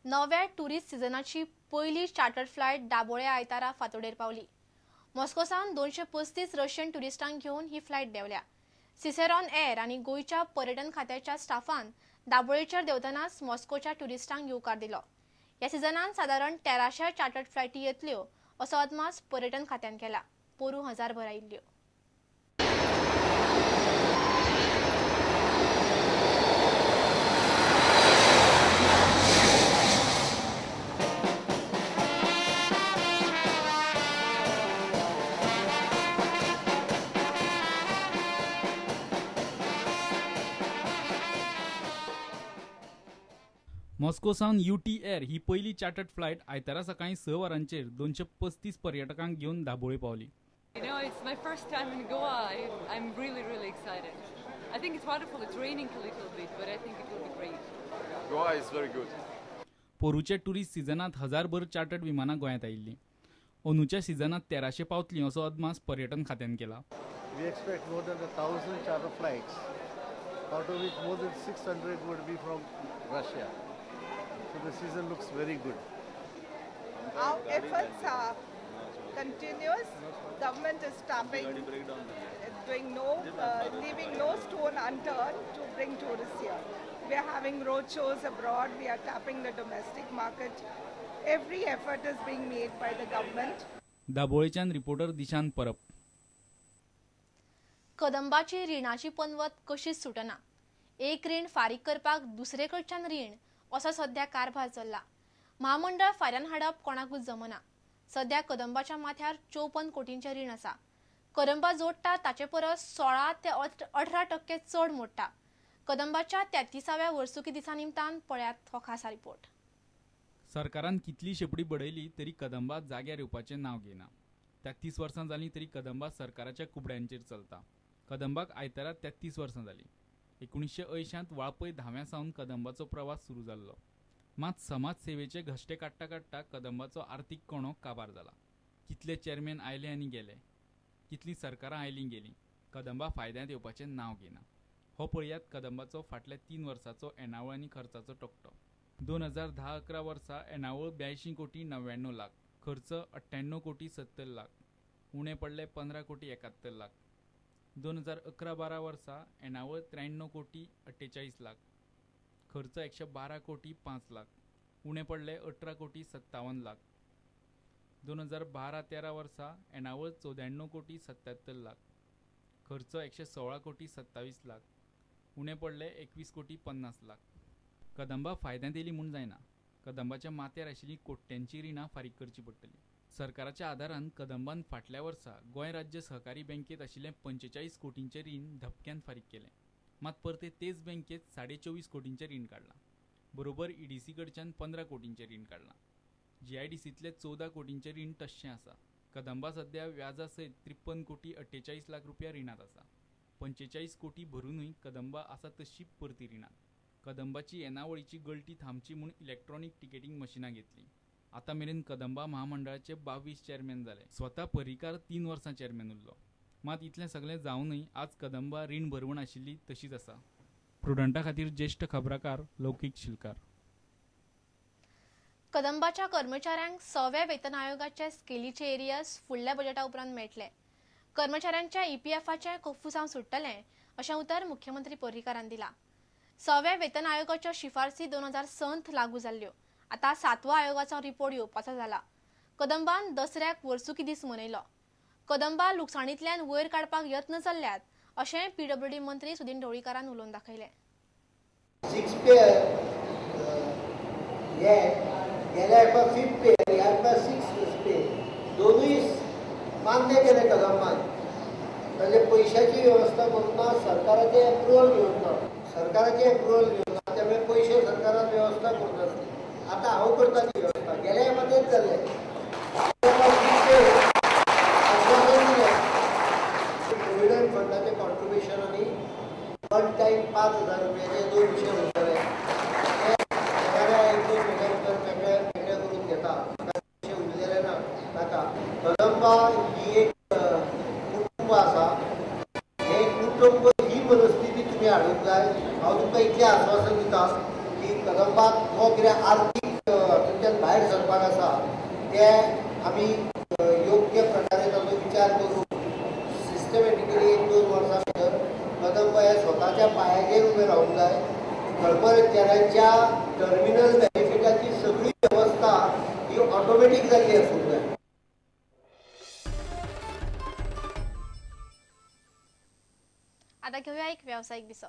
नव्या टुरिस्ट सिजनाची पयली chartered flight Dabolim आयतारा फातोडेर पावली. मॉस्कोसावन 235 रशियन ट्युरिस्टांक घेवन ही फ्लायट देंवल्या. सिसेरॉन एअर आनी गोंयच्या पर्यटन खात्याच्या स्टाफान दाबोळेचेर देंवतनाच मॉस्कोच्या ट्युरिस्टांक येवकार दिलो. ह्या सिजनान सादारण 1300 चार्टर्ड फ्लायटी येतल्यो असो अदमास पर्यटन खात्यान केला. पोरूं 1000 आयिल्ल्यो. मॉस्को सावन UT air ही पयली चार्टर्ड फ्लायट आयतारा सकाळीं 6 वरांचेर 235 पर्यटकांक घेवन दाबोळे पावली. You know, it's my first time in Goa. I'm really, really excited. I think it's wonderful. It's raining a little bit, but I think it will be great. Goa is very good. पोरूच्या tourist सिजनांत 1000 chartered विमानां गोंयांत आयिल्लीं. अंदूच्या सिजनांत 1300 पावतलीं असो अदमास पर्यटन खात्यान केला. We expect more than 1000 charter flights, out of which more than 600 would be from Russia. So the season looks very good. Our efforts are continuous. Government is stopping, doing no, leaving no stone unturned to bring tourists here. We are having road shows abroad. We are tapping the domestic market. Every effort is being made by the government. दाबोळेच्यान reporter Dishant Parab. कदंबाची रिणाची पनवत कशीच सुटना. एक रीण फारीक करपाक दुसरे कडच्यान रीण असो सध्या कारभार चल्ला. म्हामंडळ फायद्यान हाडप कोणाकूच जमना. सध्या कदंबाच्या माथ्यार 54 कोटींचें रीण आसा. कदंबा जोडटा ताचे परस 16 ते 18% चड मोडटा. कदंबाच्या 33व्या वर्सुकी दिसा निमतान पळयात हो खासा रिपोर्ट. सरकारान कितली शेपडी बडयली तरी कदंबा जाग्यार येवपाचें नांव घेना. 33 वर्सां जालीं तरी कदंबा सरकाराच्या कुबड्यांचेर चलता. कदंबाक आयतारा 33 वर्सां जालीं. 1980 वाळपय धाव्या सावन कदंबाचो प्रवास सुरू जाल्लो. मात समाज सेवेचे घश्टे काडटा काडटा कदंबाचो आर्थीक कणो काबार जाला. कितले चेअरमॅन आयले आनी गेले, कितलीं सरकारां आयलीं गेलीं, कदंबा फायद्यांत येवपाचें नांव घेना. हो पळयात कदंबाचो फाटल्या 3 वर्सांचो येणावळ आनी खर्चाचो तकटो. 2010-11 वर्सा येणावळ 82 कोटी 99 लाख, खर्च 98 कोटी 70 लाख, उणे पडले 15 कोटी 71 लाख. 2011-12 वर्सा येणावळ 93 कोटी 48 लाख, खर्च 112 कोटी 5 लाख, उणे पडले 18 कोटी 57 लाख. 2012-13 वर्सा येणावळ 94 कोटी 77 लाख, खर्च 116 कोटी 27 लाख, उणे पडले 21 कोटी 50 लाख. कदंबा फायद्यांत येयली म्हूण जायना. कदंबाच्या माथ्यार आशिल्लीं कोट्यांचीं रिणां फारीक करचीं पडटलीं. सरकाराच्या आदारान कदंबान फाटल्या वर्सा गोंय राज्य सहकारी बँकेत आशिल्लें 45 कोटींचें रीण धपक्यान फारीक केलें. मात परते तेच बँकेत 24.5 कोटींचें रीण काडलां. बरोबर EDC कडच्यान 15 कोटींचें रीण काडलां. GIDCतलें 14 कोटींचें रीण तश्शें आसा. कदंबा सध्या व्याजा सयत 53 कोटी 48 लाख रुपया रिणांत आसा. 45 कोटी भरुनूय कदंबा आसा तशी परती रिणांत. कदंबाची येणावळीची गळटी थांबची म्हूण इलेक्ट्रॉनीक तिकेटींग मशिनां घेतलीं. आतां मेरेन कदंबा म्हामंडळाचे 22 चेअरमॅन जाले. स्वता पर्रीकार 3 वर्सां चेअरमॅन उरलो. मात इतलें सगळें जावनूय आज कदंबा रीण भरवण आशिल्ली तशीच आसा. प्रुडंटा खातीर ज्येश्ठ खबराकार लौकीक शिलकार. कदंबाच्या कर्मचाऱ्यांक 6व्या वेतन आयोगाच्या स्केलीचे एरियर्स फुडल्या बजेटा उपरांत मेळटले. कर्मचाऱ्यांच्या EPFाचें कोफुसांव सुट्टलें अशें उतर मुख्यमंत्री पर्रीकारान दिलां. 6व्या वेतन आयोगाच्यो शिफारसी 2006 लागू जाल्ल्यो. आतां 7व्या आयोगाचो रिपोर्ट येवपाचो जाला. कदंबान दसऱ्याक वर्सुकी दीस मनयलो. कदंबा लुकसाणींतल्यान वयर काडपाक यत्न चल्ल्यात अशें PWD मंत्री सुदिन ढवळीकारान उलोवन दाखयलें. 6 पे हे गेल्या हेका 5 पे ह्या हेका 6 पे दोनूय मान्य केले कदंबान. ताजे पयशाची वेवस्था करूंक ना, सरकाराचें एप्रुवल घेवंक ना, सरकाराचें एप्रुवल घेवंक ना, त्यामुळे पयशे सरकारान वेवस्था करूंक नासली. आतां हांव करता ती वेवस्था. गेल्या हेका तेच जाल्लें. आश्वासन दिलें प्रोविडंट फंडाचें कॉन्ट्रिब्युशन आनी वन टायम 5,000 रुपयाचे 2 विशय उरतले. एक दोन म्हयन्या भितर मेकळे मेकळे करून घेता, पयशे उरलेले ना नाका. कदंबा ही एक कुटुंब आसा. हे कुटुंब ही मनस्थिती तुमी हाडूंक जाय. हांव तुमकां इतलें आश्वासन दिता की कदंबाक जो कितें आर्थीक भायर सरपाक आसा ते आमी योग्य प्रकारे ताचो विचार करून सिस्टमॅटिकली 1-2 वर्सां भितर कदंब हे स्वताच्या पांयाचेर उबें रावूंक जाय. कर्मचाऱ्यांच्या टर्मिनल बेनिफिटाची सगळी वेवस्था ही ऑटोमॅटीक जाल्ली आसूंक जाय. आता घेऊया एक व्यावसायिक विसव.